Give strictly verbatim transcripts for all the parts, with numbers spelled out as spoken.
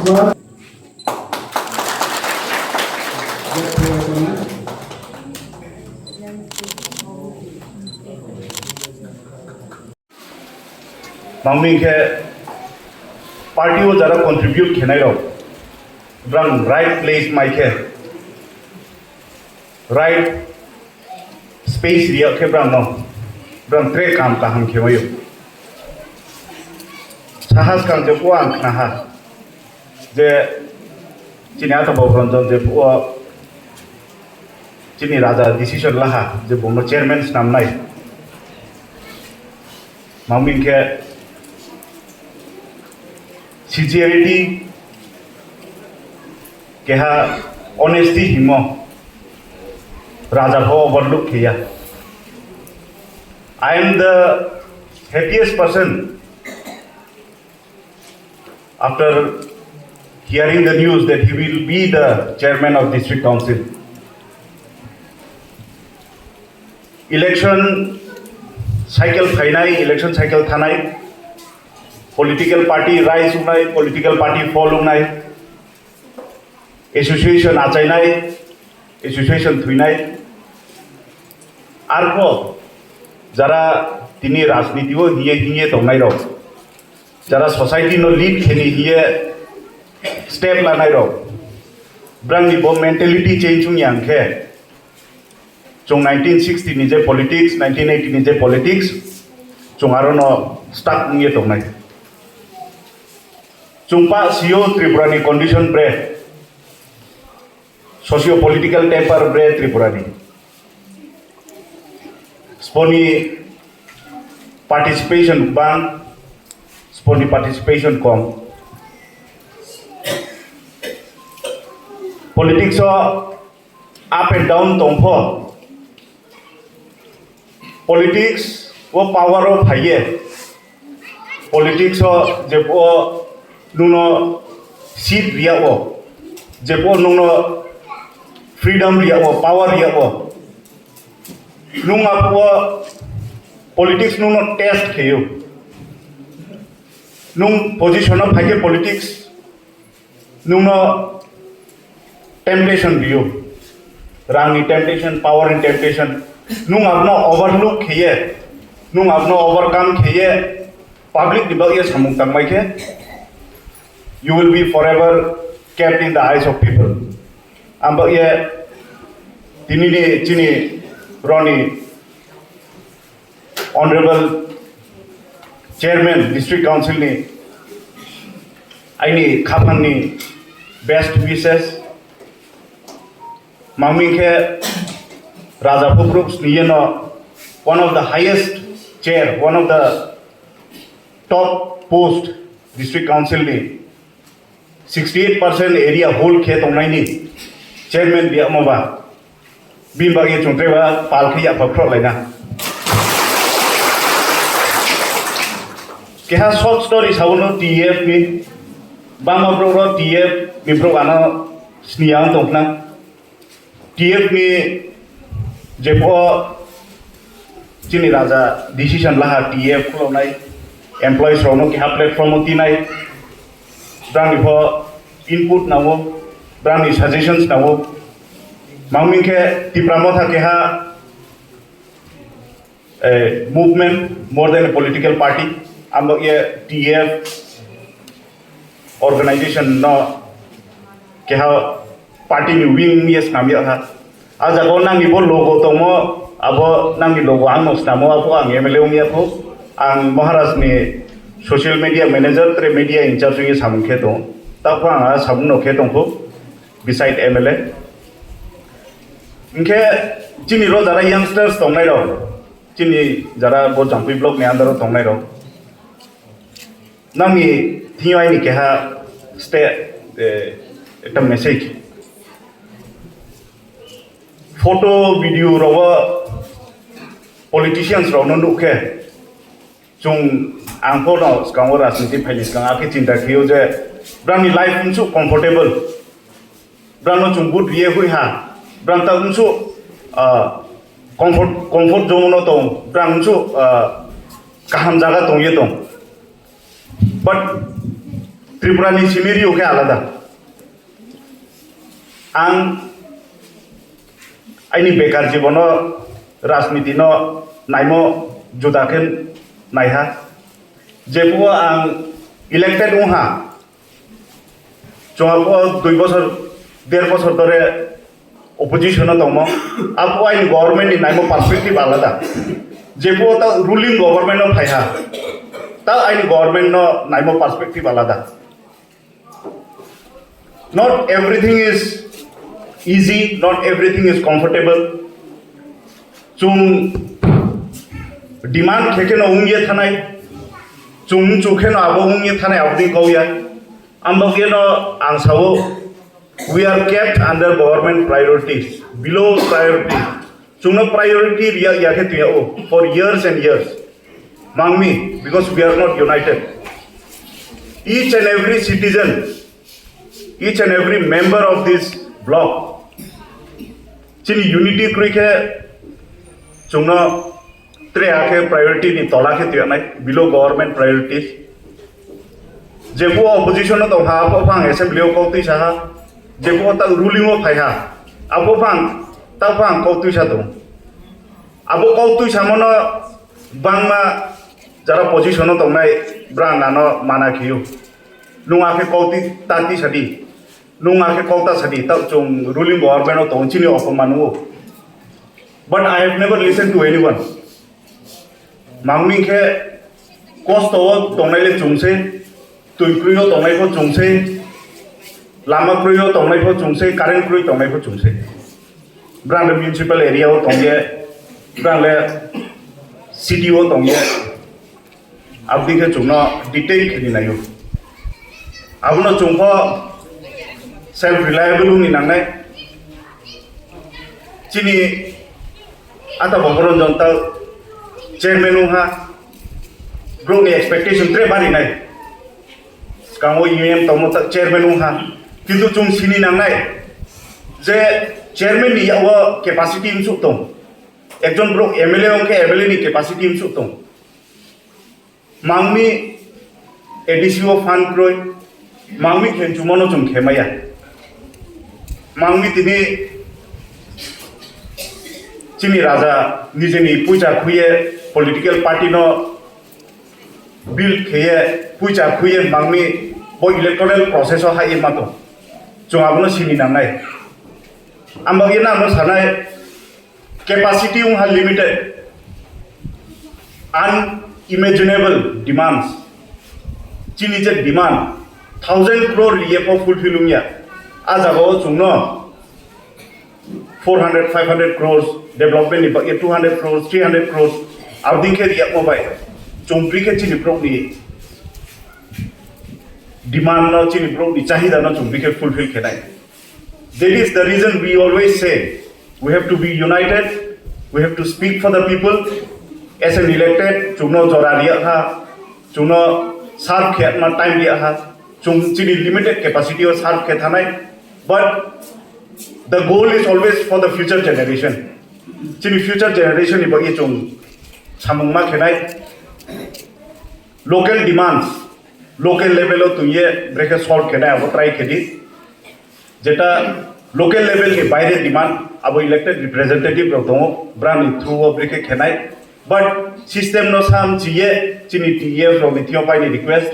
Mangmi khe party o jara contribute khenai rok, brang right place mai khe, right space riya khe brang no, brang tre kam kaham khe mayo. Sahas kang je ko ang khna ha. Je chini ata Babu Ranjan je o chini raja decision laha je bungno chairman snamnai. Mangmi khe sincerity keha honesty himo raja pho overlook khiya. I am the happiest person after hearing the news that he will be the chairman of district council. Election cycle phainai, election cycle thanai, political party rise wngnai, political party fall wngnai, association achainai, association thuinai. Arpho jara tini rajniti o hiye hiye tongnai rok, jara society no lead kheni hiye step lanai rok, brangni bo mentality change wngya hwnkhe, chwng nineteen sixty ni je politics, nineteen eighty ni je politics, chwng aro no stuck wngye tongnai. Chwng pa sio Tripura ni condition bre, socio political temper bre Tripura ni. Sponi participation bang, sponi participation kom. Politics o up and down tongpho. Politics o power o phaiye. Politics o je o nuno seat riya o, je o nuno freedom riya o, power riya o. Nung apo politics nung no test kheyo. Nung position o phaikhe politics nung no temptation riyo. Rang ni temptation, power ni temptation. Nung abno overlook kheye, nung abno overcome kheye, public ni bagwi samung tangmai khe, you will be forever kept in the eyes of people. Ang bagwi tini ni chini roni Honorable Chairman District Council ni aini khaphang ni best wishes. Mangmi khe Raja Phukruk sniye no one of the highest chair, one of the top post District Council ni sixty eight percent area hold khe tongnaini chairman biyamo ba bini bagwi chwng tei ba pal khe yapha khorok laina. Keha short story sabono T F ni bangma bro ro T F ni bro ano sniya tongkhna. T F ni jepho chini raja decision laha T F khuloknai employees rokno keha platform o tinai brangni pho input nango, brangni suggestions nango. Mangmi khe Tipra Motha keha eh, movement more than a political party. Amo ye T F organization no keha party ni wing ye snam ya ha. A jaga o nangni bo logo tongo, abo nangni logo ang no snamo, abo ang M L A wng ya kho. Ang Maharaj ni social media manager, tre media in charge wng ye samung khe tongo. Tapho ang a samung no khe tong kho beside M L A. Hingkhe chini ro jara youngsters tongnai rok, chini jara bo Jampui block ni under o tongnai rok, nangni thing aini keha ste, eh, ekta message. Photo, video rogo politicians rokno nukhe, chwng ang phono swkango rajniti phaini swkang akhe chinta khio je brani life unsuk comfortable. Brano chwng vote riye hui ha, bran ta unsuk, ah, comfort, comfort zone no tong, bran unsuk, ah, kaham jaga tong ye tong. But Tripura ni scenario khe alada. Ang aini bekar jibono rajniti no naimo juda khe naiha. Jephuru ang elected wngha, chwng aphuru dui bosor, der bosor dhore opposition o tongmo, aphuru aini government ni naimo perspective alada. Jephuru ta ruling government o phaiha, ta aini government no naimo perspective alada. Not everything is easy, not everything is comfortable. Chwng demand khe kheno wngye thanai, chwng chu kheno abo wngye thanai, aboni kauya. Ambokhe no ang sao, we are kept under government priorities, below priority. Chwngno priority riya ya khe tuya o for years and years. Mangmi, because we are not united. Each and every citizen, each and every member of this block, chini unity kwrwi khe chwngno tre akhe priority ni tola khe tuyanai, below government priorities. Jephuru opposition o tongha, aphuru phang assembly o kok twi saha, jephuru ta ruling o phaiha, aphuru phang ta phang kok twi sa tong. Abo kok twi samono bangma jara position o tongnai brang ano mana khiyo. Nung akhe kok twi ta twi sadi, nung akhe kok ta sadi, ta chwng ruling government o tong chini opoman o. But I have never listened to anyone. Mangmi khe kosto o tongnai le chwng se, twi kwrwi o tongnai pho chwng se, lama kwrwi o tongnai pho chwng se, current kwrwi tongnai pho chwng se. Brang le municipal area o tongye, brang le city o tongye, abdi khe chwngno detail khe ni naio. Abono chwng pho self reliable wngni nangnai. Chini ata Bhogoranjan ta chairman wngha, borokni expectation tre barinai. Swkango U M tongmo ta chairman wngha, kintu chwng sini nangnai je chairman ni yago capacity wngsuh tong, ekjon borok M L A wngkhe M L A ni capacity wngsuh tong. Mangmi A D C o fund kroi, mangmi khenchumano chwng khemaya. Mangmi tini chini raja nijeni puisa khuye political party no build kheye puisa khuye mangmi bo electoral process o hai ma to. Chwng abono sini nangnai. Ang bagwi nangno sanai, capacity wngha limited, unimaginable demands. Chini je demand, thousand crore riye pho fulfill wngya. A jagao chwngno four hundred, five hundred crores development ni bagwi, two hundred crores, three hundred crores, abding khe riyakmo bai. Chwng bri khe chini borokni demand no, chini borokni chahida no chwng bri khe fulfill khenai. That is the reason we always say we have to be united, we have to speak for the people. As an elected, chwngno jora riya kha, chwngno serve khe ma time riya kha, chwng chini limited capacity o serve khe thanai. But the goal is always for the future generation. Chini future generation ni bagwi chwng samung ma khenai. Local demands, local level o twiye brekhe solve khenai abo try khedi. Jeta local level ni baire demand abo elected representative rok tongo, brani through o brekhe khenai. But system no sam chiye chini T E F rok ni thio paini request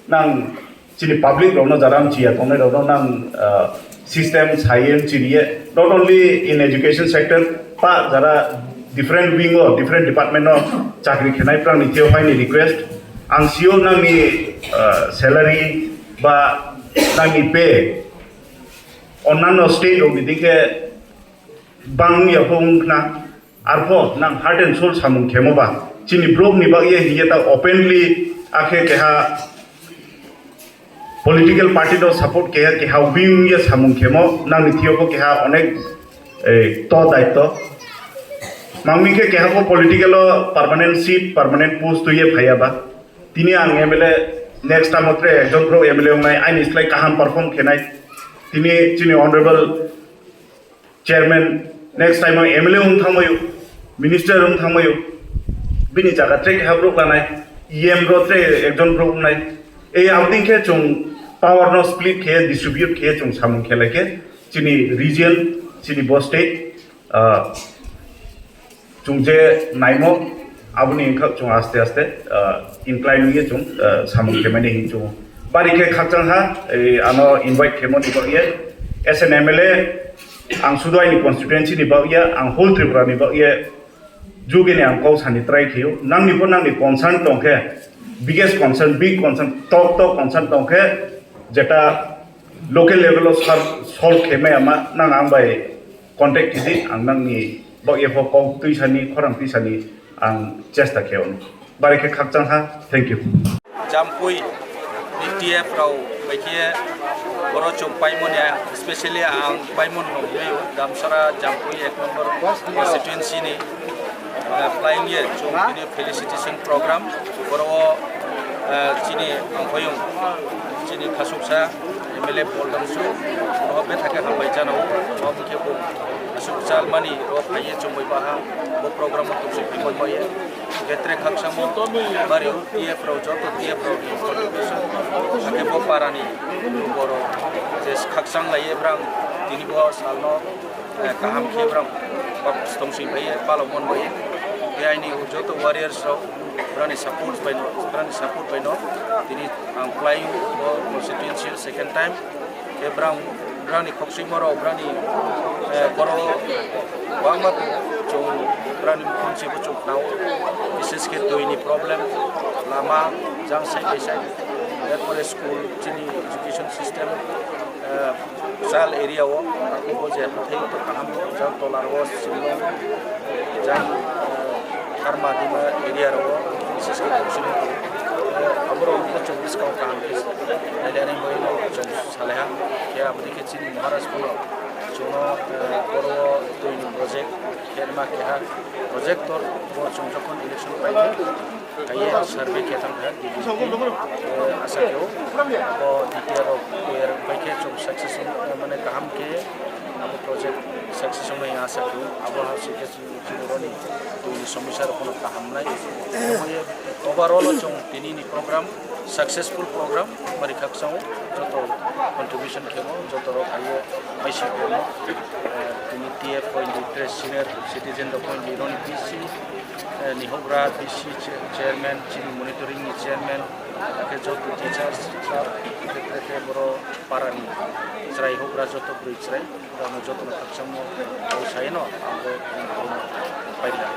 nang chini public rok no jara chiya tongnai rok no nang, ah, system science chiriye, not only in education sector, pa jara different wing o, different department o chakri khenai prang ni thio paini request. Ang sio nangni, ah, salary ba nangni pay onnanno state rokni dikhe bang ya phung khna, arpho nang heart and soul samung khemo ba chini brok ni bagye hiye ta openly akhe keha political party no support keha keha wing ye samung khemo nangni thio bo keha onek, eh, to daitto. Mangmi khe keha bo political o permanent seat, permanent post ye phaya ba. Tini ang M L A, next time o tre ekjon pro M L A wngnai, aini slai kaham perform khenai. Tini chini honorable chairman, next time o M L A wng thangmaio, minister wng thangmaio. Bini jaga tre keha borok lanai, E M ro tre ekjon borok wngnai. Ei abding khe chwng Power no split khe, distribute khe chwng samung khe lai khe chini region, chini bo state, ah, chwng je naimo aboni wngkha chwng aste aste, ah, incline wngye chwng, ah, samung khe mani hin chwng bari khe khakchang ha, eh, ano invite khe mani bagye as an M L A ang sudu aini constituency ni bagye ang whole Tripura ni bagye jugini ang kok sani try khaio, nangni bo nangni concern tongkhe, biggest concern, big concern, top top concern tongkhe, jeta local level o sar-, solve khe maya ma, nang ang bai contact khidi, ang nangni bagye pho kok twisani, khorang twisani ang chesta khe ono. Bari khe khakchang ha, thank you. Jampui, B T F rao bai khe boro chwng paimoni, specially ang paimon no hwnwi Damsara Jampui ek number constituency ni, ah, flying ye chwng tini felicitation program boro, ah, chini angphaiyung chini khasuksa M L A Paul Damsu no bethake hambai jana o, bo khe bo khasuksa mani ro phaiye chwng bai baha bo program o tongsi phimon baye. Getre khakchangmo bari o T F rao joto T F rao ni contribution, ake bo para ni borok je khakchang lai ye brang tini bo salno, eh, kaham khe brang bak tong sing bai ye palok mon bai ye. Tei aini o joto warriors rao brani support bai no, brani support bai no tini ang flying bo constituency second time. Khe brang, brangni khokchwimo rok, brani, eh, boro bangma chwng brani mukhang se bo chwng khnao, bises khe twi ni problem, lama jang side by side, erpore school, chini education system, eh, rural area o, ako bo je hathai to kaham, jang tola ro, Shillong, jang, eh, Harma Dima area ro, bises khe khokchwimo, eh, aboro chwng bwskang kaham khe nailaini bagwi no chwng salaiha. Khe aboni khe chini Maharaj phano chwngno, eh, boro twi ni project khe ma keha projector bo chwng jokhon election paikhe kaiye survey khe thang kha, eh, asa khe o abo D P R rok twi rok bai khe chwng success wng, eh, mane kaham khe abo project success wngnai asa khe o abo ha se khe chini boroni twi ni somosya rok phano kaham nai. Overall o chwng tini ni program successful program, bari khakchang o joto contribution khemo, joto rok haiye maisi khemo, eh, tini T F point three senior citizen rok point three roni B C, eh, ni hobra B C cha-, chairman, chini monitoring ni chairman, hakhe joto teachers, sir, hakhe, hakhe boro para ni chwrai hobra joto bwrwi chwrai, rok no joto no khakchangmo sai no ang bo paida.